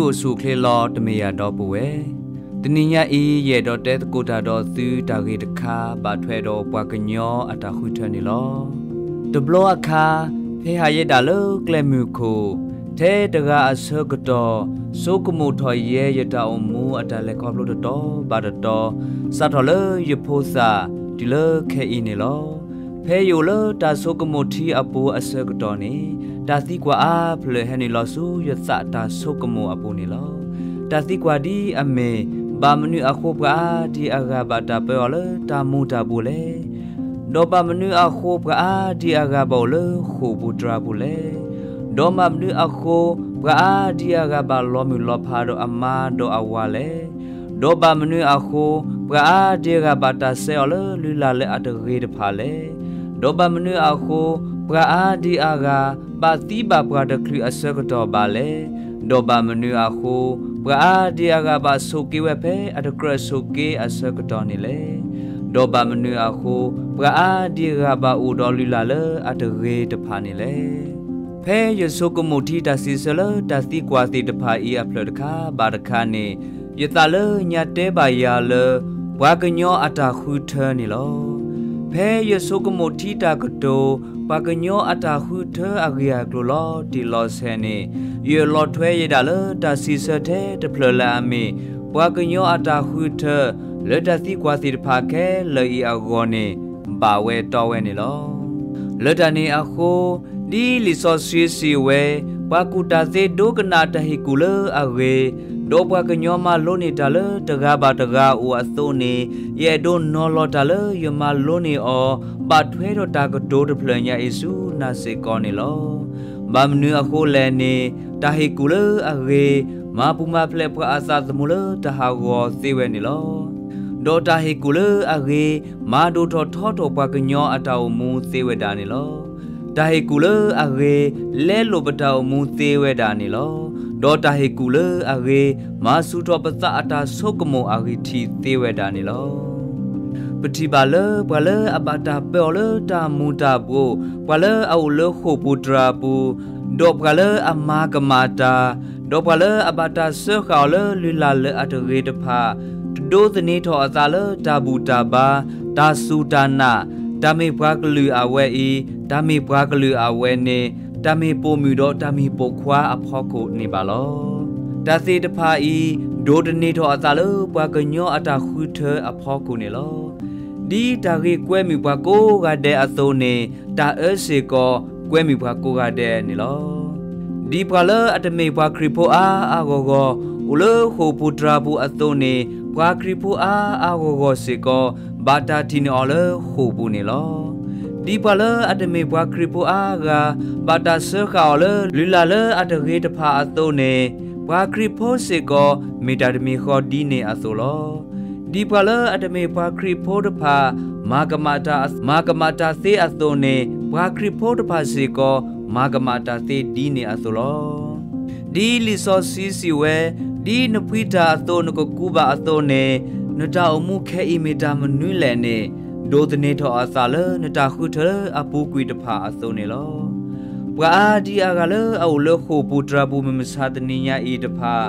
အိၣ်ဆူၣ်အိၣ်ချ့လီၤ တမ့ၢ်ယၤဒီပုၢ်ဝဲၢ်. တနံၤညါအံၤ ယအဲၣ်ဒိးတဲသကိးတၢ်ဒီးသုတၢ်ဂ့ၢ်တခါ ဘၣ်ထွဲဒီးပှၤကညီအတၢ်ဃုထၢန့ၣ်လီၤ. တဘျီအခါ, ဖဲဟးယဲဒၣ်လၢကျဲမုၢ်ခိၣ်, ထဲတဂၤအဆၢကတီၢ် ဆိကမိၣ်ထီၣ်ယဲယတၢ်အိၣ်မူအတၢ်လဲၤခီဖျိတတီၤဘၣ်တတီၤ, စးထီၣ်လၢယဖိသၣ် တုၤလၢခဲအံၤန့ၣ်လီၤ. ဖဲယအိၣ်လၢတၢ်ဆိကမိၣ်ထံအပူၤအဆၢကတီၢ်န့ၣ်, တၢ်သံကွၢ်အါဖျၢၣ်ဟဲနုာ်လီၤဆူယသးတၢ်ဆိကမိၣ်အပူၤန့ၣ်လီၤ. တၢ်သံကွၢ်ဒ်အမ့ၢ်, ဘၣ်မနုၤအဃိပှၤအါဒံအဂၤဘၣ်တၢ်ပၢအီၤလၢတၢ်မူၤတၢ်ဘှီးလဲၣ်. ဒီးဘၣ်မနုၤအဃိ ပှၤအါဒံအဂၤဘၣ်အိၣ်လၢဃိာ်ပူၤတြၤပူၤလဲၣ်. ဒီးဘၣ်မနုၤအဃိ ပှၤအါဒံအဂၤဘၣ်လီၤမုၢ်လီၤဖးဒီးအမါဒီးအဝၤလဲၣ်. ဒီးဘၣ်မနုၤအဃိ ပှၤအါဒံအဂၤဘၣ်တၢ်ဆဲးအီၤလၢလုၢ်လၢ်လၢအတဂ့ၤတဖၣ်လဲၣ်. ဒီးဘၣ်မနုၤအဃိ ပှၤအါဒံအဂၤ ဘၣ်သံဘၣ်ပှၢ်တချုးအဆၢကတီၢ်ဘၣ်လဲၣ်. ဒီးဘၣ်မနုၤအဃိ ပှၤအါဒံအဂၤဘၣ်ဆိးက့ဝဲဖဲအတကြၢးဆိးက့အဆၢကတီၢ်န့ၣ်လဲၣ်. ဒီးဘၣ်မနုၤအဃိ ပှၤအါဒံအဂၤဘၣ်အိၣ်ဒီးလုၢ်လၢ်လၢအတဂ့ၤတဖၣ်န့ၣ်လဲၣ်. ဖဲယဆိကမိၣ်ထံတၢ်စံးဆၢလၢတၢ်သံကွၢ်သ့ၣ်တဖၣ်အံၤအဖျၢၣ်တခါဘၣ်တခါန့ၣ်, ယသးလၢညါတဲဘၣ်ယၤလၢ ပှၤကညီအတၢ်ဃုထၢန့ၣ်လီၤ. ဖဲယဆိကမိၣ်ထံတၢ်ကတိၤ ပှၤကညီအတၢ်ဃုထၢအဂ့ၢ်အကျိၤလီၤတံၢ်လီၤဆဲးန့ၣ်, ယလီၤထွဲယဲဒၣ်လၢတၢ်စံးဆၢထဲတဖျၢၣ်လၢအမ့ၢ် ပှၤကညီအတၢ်ဃုထၢ လၢတၢ်သံကွၢ်သ့ၣ်တဖၣ်ခဲလၢာ်အံၤအဂီၢ်န့ၣ် ဘၣ်ဝဲတီဝဲန့ၣ်လီၤ. လၢတၢ်န့ၣ်အဃိ, ဒ်လံာ်စီဆှံစံးဝဲ, ပှၤကူၣ်တၢ်သ့ဒိကနၣ်တၢ်ဟ့ၣ်ကူၣ်လၢအဂ့ၤ, ဒီးပှၤကညီမၤလိန့ၢ်တၢ်လၢတဂၤဘၣ်တဂၤအအိၣ်အသိးန့ၣ်, ယအဲၣ်ဒိးနီၤလီၤတၢ်လၢယမၤလိန့ၢ်အီၤ ဘၣ်ထွဲဒီးတၢ်ကတိၤတဖျၢၣ်ညါအံၤဆူနၤစ့ၢ်ကီးန့ၣ်လီၤ. ဘၣ်မနုၤအဃိလဲၣ်န့ၣ်, တၢ်ဟ့ၣ်ကူၣ်လၢအဂ့ၤ မၤပူၤမၤဖျဲးပှၤအသးသမူလၢတၢ်ဟးဂီၤသ့ဝဲန့ၣ်လီၤ. ဒီးတၢ်ဟ့ၣ်ကူၣ်လၢအဂ့ၤ မၤဒိၣ်ထီၣ်ထီထီၣ်ပှၤကညီအတၢ်အိၣ်မူသ့ဝဲဒၣ်န့ၣ်လီၤ. တၢ်ဟ့ၣ်ကူၣ်လၢအဂ့ၤ လဲလိာ်ပတၢ်အိၣ်မူသ့ဝဲဒၣ်န့ၣ်လီၤ. ဒီးတၢ်ဟ့ၣ်ကူၣ်လၢအဂ့ၤ မၤဆူၣ်ထီၣ်ပသးအတၢ်ဆိကမိၣ်အဂံၢ်ထံးသ့ဝဲဒၣ်န့ၣ်လီၤ. ပထံၣ်ဘၣ်လၢပှၤလၢအဘၣ်တၢ်ပၢအီၤလၢတၢ်မူၤတၢ်ဘှီး, ပှၤလၢအအိၣ်လၢဃိာ်ပူၤတြၤပူၤ, ဒီးပှၤလၢအမၤကမၣ်တၢ်, ဒီးပှၤလၢအဘၣ်တၢ်စၢဃာ်အီၤလၢလုၢ်လၢ်လၢအတဂ့ၤတဖၣ်, တဒိးသန့ၤထီၣ်အသးလၢတၢ်ဘူၣ်တၢ်ဘါ, တၢ်စူၢ်တၢ်နာ်, တၢ်မ့ၢ်ပှၤကလုာ်အဝဲအံၤ, တၢ်မ့ၢ်ပှၤကလုာ်အဝဲန့ၣ်, တၢ်မ့ၢ်ပိာ်မုၣ်ဒီးတၢ်မ့ၢ်ပိာ်ခွါအဖီခိၣ်န့ၣ်ဘၣ်လီၤ. တၢ်သ့ၣ်တဖၣ်အံၤ ဒိးသန့ၤထီၣ်အသးလၢပှၤကညီအတၢ်ဃုထၢအဖီခိၣ်န့ၣ်လီၤ. ဒ်တၢ်ဂ့ၤကွဲမုာ်ပှၤကိးဂၤဒဲးအသိးန့ၣ်, တၢ်အၢစ့ၢ်ကီး ကွဲမုာ်ပှၤကိးဂၤဒဲးန့ၣ်လီၤ. ဒ်ပှၤလၢအတမ့ၢ်ပှၤခရံာ်ဖိအါအါဂီၢ်ဂီၢ် အိၣ်လၢဃိာ်ပူၤတြၤပူၤအသိးန့ၣ်, ပှၤခရံာ်ဖိအါအါဂီၢ်ဂီၢ်စ့ၢ်ကီး ဘၣ်တၢ်ထံၣ်န့ၢ်အီၤလၢဃိာ်ပူၤန့ၣ်လီၤ. ဒ်ပှၤလၢအတမ့ၢ်ပှၤခရံာ်ဖိအါဂၤ ဘၣ်တၢ်စၢဃာ်အီၤလၢလုၢ်လၢ်လၢအတဂ့ၤတဖၣ်အသိးန့ၣ်, ပှၤခရံာ်ဖိစ့ၢ်ကီး မ့ၢ်တၢ်တမံၤဃီဒ်န့ၣ်အသိးလီၤ. ဒ်ပှၤလၢအတမ့ၢ်ပှၤခရံာ်ဖိတဖၣ် မၤကမၣ်တၢ်, မၤကမၣ်တၢ်သ့အသိးန့ၣ်, ပှၤခရံာ်ဖိတဖၣ်စ့ၢ်ကီး မၤကမၣ်တၢ်သ့ဒ်န့ၣ်အသိးလီၤ. ဒ်လံာ်စီဆှံစံးဝဲ, ဒ်နဖှံတၢ်အသိးနကကူးဘၣ်အသိးန့ၣ်, နတၢ်အိၣ်မူခဲအံၤမ့ၢ်တၢ်မနုၤလဲၣ်န့ၣ်, ဒိးသန့ၤထီၣ်အသးလၢနတၢ်ဃုထၢလၢအပူၤကွံာ်တဖၣ်အသိးန့ၣ်လီၤ. ပှၤအါဒံအဂၤလၢအအိၣ်လၢဃိာ်ပူၤတြၤပူၤမုၢ်မဆါတနံၤညါအံၤတဖၣ်,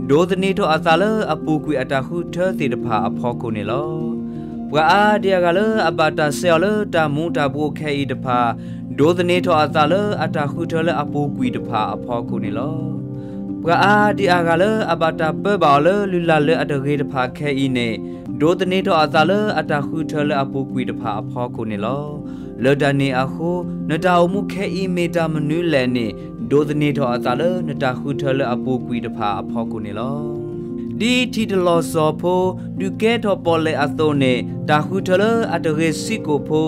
ဒိးသန့ၤထီၣ်အသးလၢအပူၤကွံာ်အတၢ်ဃုထၢသ့ၣ်တဖၣ်အဖီခိၣ်န့ၣ်လီၤ. ပှၤအါဒံအဂၤလၢအဘၣ်တၢ်ဆဲးအီၤလၢတၢ်မူၤတၢ်ဘှီးခဲအံၤတဖၣ်, ဒိးသန့ၤထီၣ်အသးလၢအတၢ်ဃုထၢလၢအပူၤကွံာ်တဖၣ်အဖီခိၣ်န့ၣ်လီၤ. ပှၤအါဒံအဂၤလၢအဘၣ်တၢ်ပၢဘၣ်အီၤလၢလုၢ်လၢ်လၢအတဂ့ၤတဖၣ်ခဲအံၤန့ၣ်, ဒိးသန့ၤထီၣ်အသးလၢအတၢ်ဃုထၢလၢအပူၤကွံာ်တဖၣ်အဖီခိၣ်န့ၣ်လီၤ. လၢတၢ်န့ၣ်အဃိ, နတၢ်အိၣ်မူခဲအံၤမ့ၢ်တၢ်မနုၤလဲၣ်န့ၣ်, ဒိးသန့ၤထီၣ်အသးလၢနတၢ်ဃုထၢလၢအပူၤကွံာ်တဖၣ်အဖီခိၣ်န့ၣ်လီၤ. ဒ်ထံတလီၢ်စီၤဖိ ဒုးကဲထီၣ်ပီၣ်လဲၣ်အသိးန့ၣ်, တၢ်ဃုထၢလၢအတဂ့ၤဆံးကိာ်ဖိ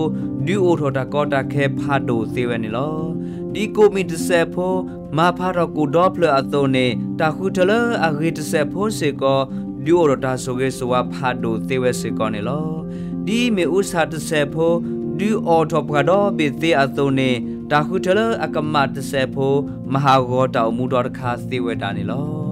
ဒုးအိၣ်ထီၣ်တၢ်ကီတၢ်ခဲဖးဒိၣ်သ့ဝဲန့ၣ်လီၤ. ဒ်ကိးမံၤတစဲးဖိ မၤဖးထီၣ်ကိၣ်ဒီဖျၢၣ်အသိးန့ၣ်, တၢ်ဃုထၢလၢအဂ့ၤတစဲးဖိစ့ၢ်ကီး ဒုးအိၣ်ထီၣ်တၢ်ဆိၣ်ဂ့ၤဆိၣ်ဝါဖးဒိၣ်သ့ဝဲစ့ၢ်ကီးန့ၣ်လီၤ. ဒ်မ့ၣ်အူဆၣ်တစဲးဖိ ဒုးအိၣ်ထီၣ်ပှၢ်ဒီဘ့ၣ်သ့အသိးန့ၣ်, တၢ်ဃုထၢလၢအကမၣ်တစဲးဖိ မၤဟးဂီၤတၢ်အိၣ်မူဒီတခါသ့ဝဲဒၣ်န့ၣ်လီၤ.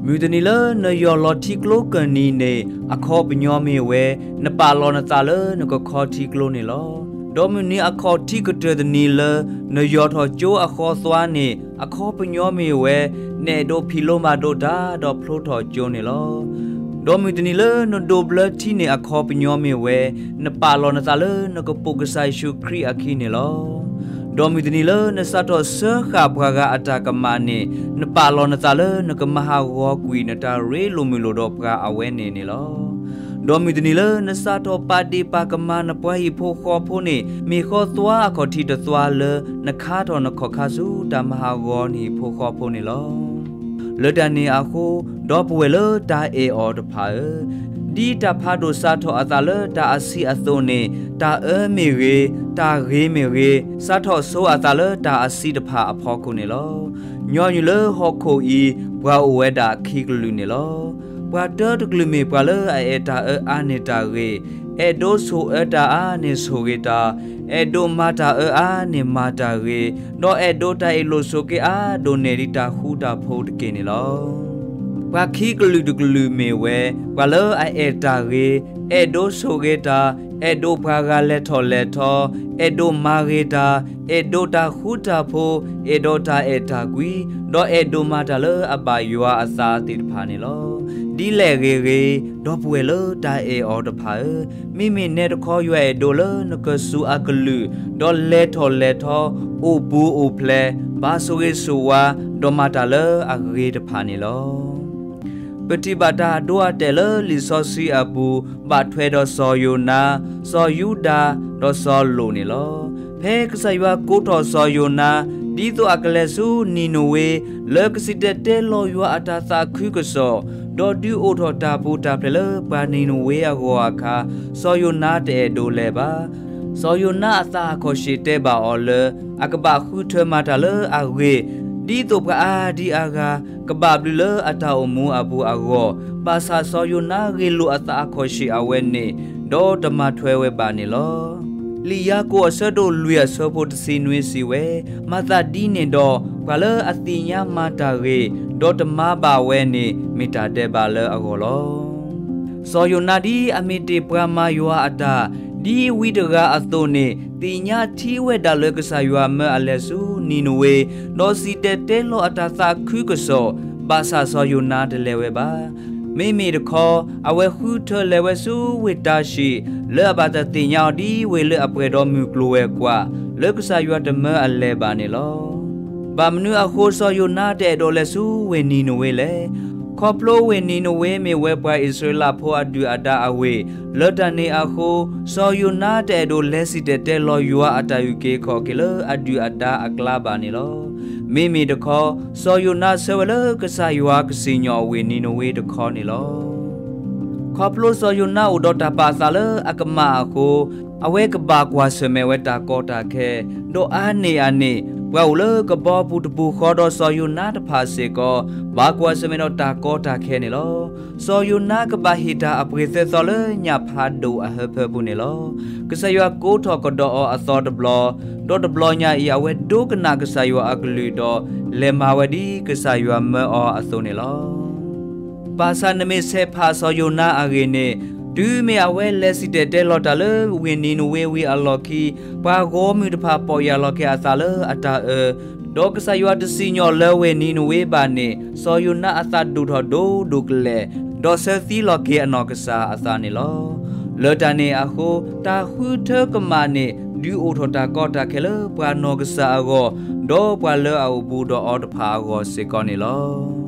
မုၢ်တနံၤလၢနယီၢ်လီၤထံကျိကၢၢ်နံၤန့ၣ်, အခီပညီမ့ၢ်ဝဲ, နပာ်လီၤနသးလၢနကခီထံကျိန့ၣ်လီၤ. ဒီးမုၢ်နံၤအခီၣ်ထံးကတၢၢ်တနံၤလၢ နယီၢ်ထီၣ်ကၠိအဃီသွါန့ၣ်, အခီပညီမ့ၢ်ဝဲ, နအဲၣ်ဒိးဖံးလိမၤဒိးတၢ် ဒီးဖျိထီၣ်ကၠိန့ၣ်လီၤ. ဒီးမုၢ်တနံၤလၢနဒိးဘျၢထံန့ၣ် အခီပညီမ့ၢ်ဝဲ, နပာ်လီၤနသးလၢနကပိာ်ကစၢ်ယ့ၣ်ၡူးခရံာ်အခံန့ၣ်လီၤ. ဒီးမုၢ်တနံၤလၢနစးထီၣ်စၢဃာ်ပှၤဂၤအတၢ်ကမၣ်န့ၣ်, နပာ်လီၤနသးလၢနကမၤဟးဂီၤကွံာ်နတၢ်ရ့လိာ်မုာ်လိာ်ဒီးပှၤအဝဲန့ၣ်န့ၣ်လီၤ. ဒီးမုၢ်တနံၤလၢနစးထီၣ်ပာ်ဒ့ၣ်ပာ်ကမၣ်နပှၤဟံၣ်ဖိဃီဖိန့ၣ်, မ့ၢ်ဃီသွါအခီၣ်ထံးတသွါလၢ နခါထီၣ်နခီၣ်ခါဆူတၢ်မၤဟးဂီၤနဟံၣ်ဖိဃီဖိန့ၣ်လီၤ. လၢတၢ်န့ၣ်အဃိ, ဒီပုၢ်ဝဲၢ်လၢတၢ်အဲၣ်အီၤတဖၣ်ဧၢ, ဒ်တၢ်ဖးဒိၣ်စးထီၣ်အသးလၢတၢ်အဆံးအသိးန့ၣ်, တၢ်အၢမ့ၢ်ဂ့ၤ, တၢ်ဂ့ၤမ့ၢ်ဂ့ၤ, စးထီၣ်ဆိအသးလၢတၢ်အဆံးတဖၣ်အဖီခိၣ်န့ၣ်လီၤ. ညီနုၢ်လၢဟီၣ်ခိၣ်အံၤ, ပှၤအိၣ်ဝဲဒၣ်ခံကလုာ်န့ၣ်လီၤ. ပှၤတၢတကလုာ်မ့ၢ်ပှၤလၢအအဲၣ်တၢ်အၢအါန့ၢ်တၢ်ဂ့ၤ, အဲၣ်ဒိးဆိၣ်အၢတၢ်အါန့ၢ်ဆိၣ်ဂ့ၤတၢ်, အဲၣ်ဒိးမၤတၢ်အၢအါန့ၢ်မၤတၢ်ဂ့ၤ, ဒီးအဲၣ်ဒိးတၢ်အ့ၣ်လိာ်ဆိးက့အါဒိၣ်န့ၢ်ဒံးတၢ်ဃူတၢ်ဖိးတက့ၢ်န့ၣ်လီၤ. ပှၤခံကလုာ်တကလုာ်မ့ၢ်ဝဲ, ပှၤလၢအအဲၣ်တၢ်ဂ့ၤ, အဲၣ်ဒိးဆိၣ်ဂ့ၤတၢ်, အဲၣ်ဒိးပှၤဂၤလဲၤထီၣ်လဲၤထီ, အဲၣ်ဒိးမၤဂ့ၤတၢ်, အဲၣ်ဒိးတၢ်ဃူတၢ်ဖိး, အဲၣ်ဒိးတၢ်အဲၣ်တၢ်ကွံ, ဒီးအဲၣ်ဒိးမၤတၢ်လၢအဘၣ်ယွၤအသးသ့ၣ်တဖၣ်န့ၣ်လီၤ. ဒ်လဲၣ်ဂ့ၤဂ့ၤ, ဒီပုၢ်ဝဲၢ်လၢတၢ်အဲၣ်အီၤတဖၣ်ဧၢ, မ့မ့ၢ်နဲတခီယွၤအဲၣ်ဒိးလၢနကစူၢ်အကလုၢ်, ဒီးလဲၤထီၣ်လဲၤထီ, အိၣ်ပူၤအိၣ်ဖျဲး, ဘၣ်ဆိၣ်ဂ့ၤဆိၣ်ဝါ, ဒီးမၤတၢ်လၢအဂ့ၤတဖၣ်န့ၣ်လီၤ. ပထံၣ်ဘၣ်တၢ်အဒိအတဲာ်လၢလံာ်စီဆှံအပူၤ, ဘၣ်ထွဲဒီးစီၤယိၤနါ, စီၤယူဒၤ, ဒီးစီၤလိာ်န့ၣ်လီၤ. ဖဲကစၢ်ယွၤကိးထီၣ်စီၤယိၤနါ, ဒ်သိးအကလဲၤဆူနံၤနဝ့, လၢကစံၣ်တဲၤတဲလီၤယွၤအတၢ်သးခုကစီၣ်, ဒီးဒုးအိၣ်ထီၣ်တၢ်ပူၤတၢ်ဖျဲးလၢပှၤနံၤနဝ့အဂီၢ်အခါ, စီၤယိၤနါတအဲၣ်ဒိးလဲၤဘၣ်. စီၤယိၤနါအသးအခီၣ်ရှ့ၣ်တဲဘၣ်အီၤလၢ, အကဘၣ်ဃုထၢမၤတၢ်လၢအဂ့ၤ, ဒ်သိးပှၤအါဒံအါဂၤ, ကဘၣ်ဘျုးလၢအတၢ်အိၣ်မူအပူၤအဂီၢ်, ဘၣ်ဆၣ်စီၤယိၤနါဂ့ၢ်လိာ်အသးအခီၣ်ရှ့ၣ်အဝဲန့ၣ်, ဒီးတမၤထွဲဝဲဘၣ်န့ၣ်လီၤ. လံာ်ယၤကိာ်အဆၢဒိၣ်လွံၢ်အဆၢဖိတဆံနွံစံးဝဲ, မၤသးဒ်န့ၣ်ဒီး, ပှၤလၢအသ့ၣ်ညါမၤတၢ်ဂ့ၤ, ဒီးတမၤဘၣ်ဝဲန့ၣ်, မ့ၢ်တၢ်ဒဲးဘးလၢအဂီၢ်လီၤ. စီၤယိၤနါဒ်အမ့ၢ်တ့ၢ်ပှၤမၤယွၤအတၢ်, ဒ်ဝံတဂၤအသိးန့ၣ်, သ့ၣ်ညါထံဝဲဒၣ်လၢကစၢ်ယွၤမၢအလဲၤဆူနံၤနဝ့, ဒီးစံၣ်တဲၤတဲလီၤအတၢ်သးခုကစီၣ်, ဘၣ်ဆၣ်စီၤယိၤနါတလဲၤဝဲဘၣ်. မ့မ့ၢ်တခီ, အဝဲဃုထၢလဲၤဝဲဆူဝ့ၢ်တၤၡံၣ်, လၢအဘၣ်တၢ်သ့ၣ်ညါအီၤဒ်ဝ့ၢ်လၢအပှဲၤဒီးမုၢ်ကျိၤဝဲၤကွာ်, လၢကစၢ်ယွၤတမၢအလဲၤဘၣ်န့ၣ်လီၤ. ဘၣ်မနုၤအဃိစီၤယိၤနါတအဲၣ်ဒိးလဲၤဆူဝ့ၢ်နံၤနဝ့လဲၣ်. ခီဖျိဝ့ၢ်နံၤနဝ့မ့ၢ်ဝဲပှၤအံၣ်စရ့လးဖိအဒုၣ်အဒါအဝ့ၢ်, လၢတၢ်န့ၣ်အဃိ, စီၤယိၤနါတအဲၣ်ဒိးလဲၤစံၣ်တဲၤတဲလီၤယွၤအတၢ်အုၣ်က့ၤခီၣ်က့ၤလၢအဒုၣ်အဒါအကျါဘၣ်န့ၣ်လီၤ. မ့မ့ၢ်တခီ, စီၤယိၤနါဆၢဝဲလၢကစၢ်ယွၤကစံၣ်ညီၣ်ဝ့ၢ်နံၤနဝ့တခီန့ၣ်လီၤ. ခီဖျိစီၤယိၤနါအိၣ်ဒီးတၢ်ပာ်အသးလၢအကမၣ်အဃိ, အဝဲကဘၣ်ကွၢ်ဆၢၣ်မဲာ်ဝဲတၢ်ကီတၢ်ခဲ, ဒီးအါန့ၢ်အန့ၣ်, ပှၤအိၣ်လၢကဘီပူၤတပူၤဃီဒီးစီၤယိၤနါတဖၣ်စ့ၢ်ကီး, ဘၣ်ကွၢ်ဆၢၣ်မဲာ်ဒီးတၢ်ကီတၢ်ခဲန့ၣ်လီၤ. စီၤယိၤနါကဘၣ်ဟ့ၣ်တၢ်အပှ့ၤသၢသီလၢညၣ်ဖးဒိၣ်အဟၢဖၢပူၤန့ၣ်လီၤ. ကစၢ်ယွၤကိးထီၣ်ကဒီးအီၤအသီတဘျီ, ဒီးတဘျီညါအံၤအဝဲဒိကနၣ်ကစၢ်ယွၤအကလုၢ်ဒီး, လဲၤမၤဝဲဒ်ကစၢ်ယွၤမၢအီၤအသိးန့ၣ်လီၤ. ဘၣ်ဆၣ်နမ့ၢ်ဆဲးဖးစီၤယိၤနါအဂ့ၢ်န့ၣ်, တုၤမ့ၢ်အဝဲလဲၤစံၣ်တဲၤတဲလီၤတၢ်လၢဝ့ၢ်နံၤနဝ့ဝံၤအလီၢ်ခံ, ပှၤဂီၢ်မုၢ်တဖၣ်ပီၢ်ယၢ်လီၤက့ၤအသးလၢအတၢ်အၢ, ဒီးကစၢ်ယွၤတစံၣ်ညီၣ်လၢဝ့ၢ်နံၤနဝ့ဘၣ်န့ၣ်, စီၤယိၤနါအသးဒိၣ်ထီၣ်ဒိၣ်ဒိၣ်ကလဲာ်, ဒီးဆၢသံလီၤက့ၤအနီၢ်ကစၢ်အသးန့ၣ်လီၤ. လၢတၢ်န့ၣ်အဃိ, တၢ်ဃုထၢကမၣ်န့ၣ် ဒုးအိၣ်ထီၣ်တၢ်ကီတၢ်ခဲလၢပှၤနီၢ်ကစၢ်အဂီၢ်, ဒီးပှၤလၢအအိၣ်ဘူးဒီးအီၤတဖၣ်အဂီၢ်စ့ၢ်ကီးန့ၣ်လီၤ.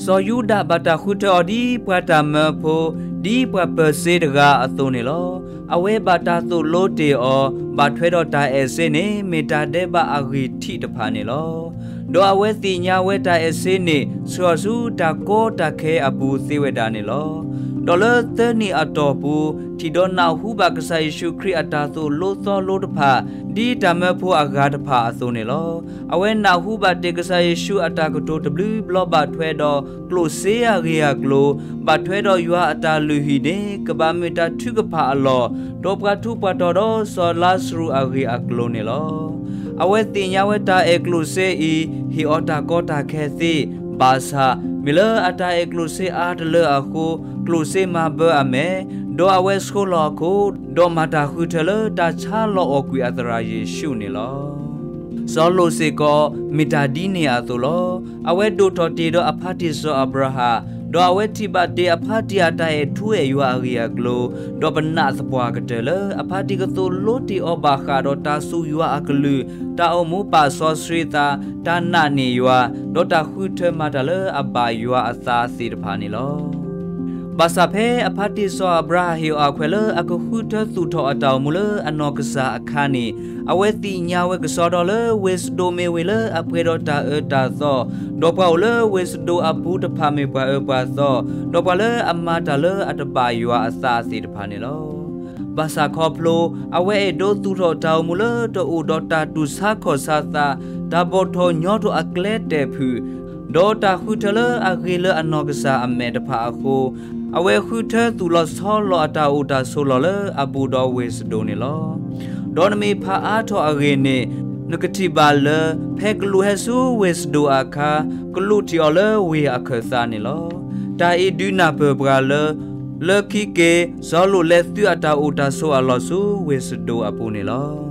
စီၤယူဒၤဘၣ်တၢ်ဃုထၢအီၤဒ်ပှၤတၢ်မၢဖိ, ဒ်ပှၤပၢၤစ့တဂၤအသိးန့ၣ်လီၤ. အဝဲဘၣ်တၢ်သိၣ်လိတ့ၢ်အီၤ, ဘၣ်ထွဲဒီးတၢ်အဲၣ်စ့န့ၣ် မ့ၢ်တၢ်ဒဲးဘးအဂံၢ်ထံးတဖၣ်န့ၣ်လီၤ. ဒီးအဝဲသ့ၣ်ညါဝဲတၢ်အဲၣ်စ့န့ၣ် ဆှၢအီၤဆူတၢ်ကီတၢ်ခဲအပူၤသ့ဝဲဒၣ်န့ၣ်လီၤ. ဒီးလၢသၢနံၣ်အတီၢ်ပူၤ, ထံၣ်ဒီးနၢ်ဟူဘၣ်ကစၢ်ယ့ၣ်ၡူးခရံာ်အတၢ်သိၣ်လိသီလိတဖၣ်, ဒ်တၢ်မၢဖိအဂၤတဖၣ်အသိးန့ၣ်လီၤ. အဝဲနၢ်ဟူဘၣ်တ့ၢ်ကစၢ်ယ့ၣ်ၡူးအတၢ်ကတိၤတဘျုးဘျီဘၣ်ထွဲဒီးကျိၣ်စ့အဂ့ၢ်အကျိၤ, ဘၣ်ထွဲဒီးယွၤအတၢ်လုၢ်ဟံၣ်န့ၣ် ကဘၣ်မ့ၢ်တၢ်ထုကဖၣ်အလီၢ်, ဒီးပှၤထူးပှၤတီၤဒီးစီၤလါစရူးအဂ့ၢ်အကျိၤန့ၣ်လီၤ. အဝဲသ့ၣ်ညါဝဲတၢ်အဲၣ်ကျိၣ်စ့အံၤ ဟ့ၣ်အီၤတၢ်ကီတၢ်ခဲသ့, ဘၣ်ဆၣ်, မ့ၢ်လၢအတၢ်အဲၣ်ကျိၣ်စ့အါတလၢအဃိ, ကျိၣ်စ့မၤဘၢအမဲာ်, ဒီးအဝဲဆိလီၤအခိၣ်, ဒီးမၤတၢ်ဃုထၢလၢတၢ်ဆါလီၤအီၣ်ကွံာ်အသရၣ်ယ့ၣ်ၡူးန့ၣ်လီၤ. စီၤလိာ်စ့ၢ်ကီး မ့ၢ်တၢ်ဒ်န့ၣ်အသိးလီၤ. အဝဲဒိၣ်ထီၣ်တ့ၢ်ဒီးအဖါတံၢ်စီၤအၤဘြၤဟၣ်, ဒီးအဝဲထံၣ်ဘၣ်တ့ၢ်အဖါတံၢ်အတၢ်အဲၣ်ထူအဲၣ်ယွၤအဂ့ၢ်အကျိၤ, ဒီးပနာ်သပှၢ်ကတၢၢ်လၢ အဖါတံၢ်ကသိၣ်လိတ့ၢ်အီၤဘၣ်ဃးဒီးတၢ်စူၢ်ယွၤအကလုၢ်, တၢ်အိၣ်မူပာ်စီဆှံသး, တၢ်နာ်န့ၢ်ယွၤ, ဒီးတၢ်ဃုထၢမၤတၢ်လၢအဘၣ်ယွၤအသးသ့ၣ်တဖၣ်န့ၣ်လီၤ. ဘၣ်ဆၣ်ဖဲအဖါတံၢ်စီၤအၤဘြၤဟၣ်ဟ့ၣ်အီၤအခွဲးလၢအကဃုထၢသူၣ်ထီၣ်အတၢ်အိၣ်မူလၢအနီၢ်ကစၢ်အခါန့ၣ်, အဝဲသ့ၣ်ညါဝဲကစီဒီလၢဝ့ၢ်စဒိၣ်မ့ၢ်ဝ့ၢ်လၢအပှဲၤဒီးတၢ်အၢတၢ်သီ, ဒီးပှၤအိၣ်လၢဝ့ၢ်စဒိၣ်အပူၤတဖၣ်မ့ၢ်ပှၤအၢပှၤသီ, ဒီးပှၤလၢအမၤတၢ်လၢအတဘၣ်ယွၤအသးသ့ၣ်တဖၣ်န့ၣ်လီၤ. ဘၣ်ဆၣ်ခီဖျိ အဝဲအဲၣ်ဒိးသူၣ်ထီၣ်တၢ်အိၣ်မူလၢတအိၣ်ဒီးတၢ်တူၢ်ဆါခီၣ်ဆါသး, တၢ်ဘီၣ်ထီၣ်ညီထီၣ်အကျဲတဲာ်ဖုၣ်, ဒီးတၢ်ဃုထၢလၢအဂ့ၤလၢအနီၢ်ကစၢ်အမဲာ်တဖၣ်အဃိ, အဝဲဃုထၢသူၣ်လီၤဆီလီၤအတၢ်အိၣ်တၢ်ဆိးလီၢ်လၢအဘူးဒီးဝ့ၢ်စဒိၣ်န့ၣ်လီၤ. ဒီးနမ့ၢ်ဖးအါထီၣ်အဂ့ၢ်န့ၣ်, နကထံၣ်ဘၣ်လၢ ဖဲကလူးဟဲဆူဝ့ၢ်စဒိၣ်အခါ, ကလူးထံၣ်အီၤလၢဝ့ၢ်အခၢၣ်သးန့ၣ်လီၤ. တၢ်အံၤဒုးနၢ်ပၢၢ်ပှၤလၢ လၢခံက့ၤ စီၤလိာ်လဲၤသုးအတၢ်အိၣ်တၢ်ဆိးအလီၢ်ဆူဝ့ၢ်စဒိၣ်အပူၤန့ၣ်လီၤ.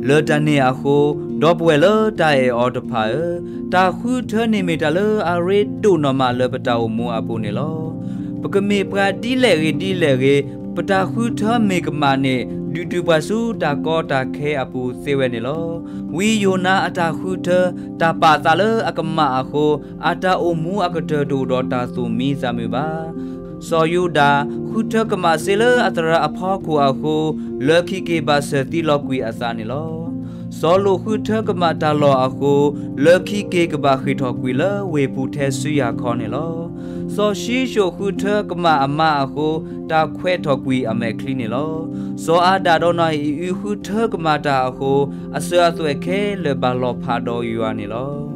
လၢတၢ်န့ၣ်အဃိ, ဒီပုၢ်ဝဲၢ်လၢတၢ်အဲၣ်အီၤတဖၣ်ဧၢ, တၢ်ဃုထၢန့ၣ်မ့ၢ်တၢ်လၢအရ့ဒိၣ်နီၢ်မးလၢပတၢ်အိၣ်မူအပူၤန့ၣ်လီၤ. ပကမ့ၢ်ပှၤဒ်လဲၣ်ဂ့ၤဒ်လဲၣ်ဂ့ၤ, ပတၢ်ဃုထၢမ့ၢ်ကမၣ်န့ၣ် ဒုးတုၤပှၤဆူတၢ်ကီတၢ်ခဲအပူၤသ့ဝဲန့ၣ်လီၤ. ဝံယိၤနါအတၢ်ဃုထၢ တၢ်ပာ်သးလၢအကမၣ်အဃိ, အတၢ်အိၣ်မူအကတၢၢ်တအိၣ်ဒီးတၢ်သူၣ်မံသးမုာ်ဘၣ်. စီၤယူဒၤ ဃုထၢကမၣ်စ့လၢအသရၣ်အဖီခိၣ်အဃိ, လၢခံက့ၤဘၣ်စၢၤသံလီၤကွံာ်အသးန့ၣ်လီၤ. စီၤလိာ်ဃုထၢကမၣ်တၢ်လီၢ်အဃိ, လၢခံက့ၤကဘၣ်ဃ့ၢ်ထီၣ်ကွံာ်လၢဝ့ၢ်ပူၤထဲဆူယၤခီန့ၣ်လီၤ. စီၤၡံၣ်ၡိၣ်ဃုထၢကမၣ်အမါအဃိ, တၢ်ခွဲးထီၣ်ကွံာ်အမဲာ်ချံန့ၣ်လီၤ. စီၤအၤဒၣ်ဒီးနီၢ်အံၤအုဃုထၢကမၣ်တၢ်အဃိ, အစၢၤအသွဲၣ်ခဲလၢာ်ဘၣ်လီၤဖးဒီးယွၤန့ၣ်လီၤ.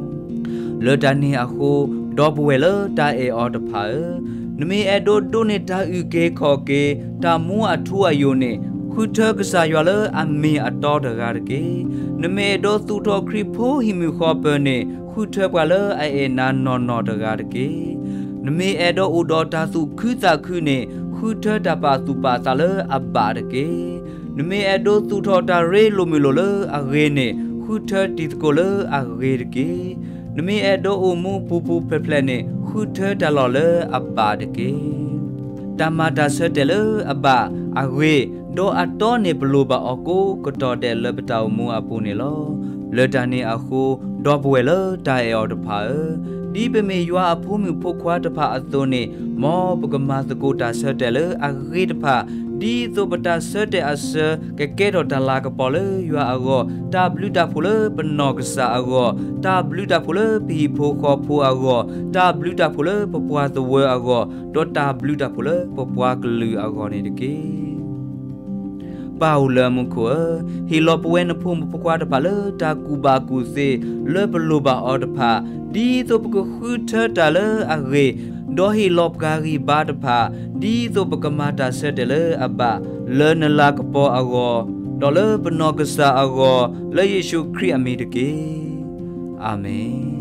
လၢတၢ်န့ၣ်အဃိ, ဒီပုၢ်ဝဲၢ်လၢတၢ်အဲၣ်အီၤတဖၣ်ဧၢ, နမ့ၢ်အဲၣ်ဒိးဒိးန့ၢ်တၢ်အုၣ်က့ၤခီၣ်က့ၤ, တၢ်မူအထူအယိာ်န့ၣ်, ဃုထၢကစၢ်ယွၤလၢအမ့ၢ်အတီတဂၤတက့ၢ်. နမ့ၢ်အဲၣ်ဒိးသူၣ်ထီၣ်ခရံာ်ဖိဟံၣ်မုၢ်ဃီပၢၤန့ၣ်, ဃုထၢပှၤလၢအအဲၣ်နၤနီၢ်နီၢ်တဂၤတက့ၢ်. နမ့ၢ်အဲၣ်ဒိးအိၣ်ဒီးတၢ်သူၣ်ခုသးခုန့ၣ်, ဃုထၢတၢ်ပာ်သူၣ်ပာ်သးလၢအဘၣ်တက့ၢ်. နမ့ၢ်အဲၣ်ဒိးသူၣ်ထီၣ်တၢ်ရ့လိာ်မုာ်လိာ်လၢအဂ့ၤန့ၣ်, ဃုထၢတံၤသကိးလၢအဂ့ၤတက့ၢ်. နမ့ၢ်အဲၣ်ဒိးအိၣ်မူပူၤပူၤဖျဲးဖျဲးန့ၣ်, ဃုထၢတၢ်လီၢ်လၢအဘၣ်တက့ၢ်. တၢ်မၤတၢ်ဆၢတဲာ်လၢအဘၣ်အဂ့ၤ, ဒီးအတီန့ၣ်ပလိၣ်ဘၣ်အီၤကိးကတီၢ်ဒဲးလၢပတၢ်အိၣ်မူအပူၤန့ၣ်လီၤ. လၢတၢ်န့ၣ်အဃိ, ဒီပုၢ်ဝဲၢ်လၢတၢ်အဲၣ်အီၤတဖၣ်ဧၢ, ဒ်ပမ့ၢ်ယွၤအဖိမုၣ်ဖိခွါတဖၣ်အသိးန့ၣ်, မ်ပကမၤသကိးတၢ်ဆၢတဲာ်လၢအဂ့ၤတဖၣ်, ဒ်သိးပတၢ်ဆၢတဲာ်အဆၢကကဲထီၣ်တၢ်လၤကပီၤလၢယွၤအဂီၢ်, တၢ်ဘျုးတၢ်ဖှိၣ်လၢပနီၢ်ကစၢ်အဂီၢ်, တၢ်ဘျုးတၢ်ဖှိၣ်လၢပဟံၣ်ဖိဃီဖိအဂီၢ်, တၢ်ဘျုးတၢ်ဖှိၣ်လၢပပှၤသဝၢအဂီၢ်, ဒီးတၢ်ဘျုးတၢ်ဖှိၣ်လၢပပှၤကလုာ်အဂီၢ်န့ၣ်တက့ၢ်. ပၢ်အိၣ်လၢမူခိၣ်ဧၢ, ဟ့ၣ်လီၤပဝဲနဖိမုၣ်ဖိခွါတဖၣ်လၢတၢ်ကူၣ်ဘၣ်ကူၣ်သ့လၢပလိၣ်ဘၣ်အီၤတဖၣ်, ဒ်သိးပကဃုထၢတၢ်လၢအဂ့ၤ, ဒီးဟ့ၣ်လီၤပှၤဂံၢ်ဘါတဖၣ်, ဒ်သိးပကမၤတၢ်ဆၢတဲာ်လၢအဘၣ်, လၢနလၤကပီၤအဂီၢ်, ဒီးလၢပနီၢ်ကစၢ်အဂီၢ်, လၢယ့ၣ်ၡူးခရံာ်အမံၤတက့ၢ်. အၤမ့ၣ်.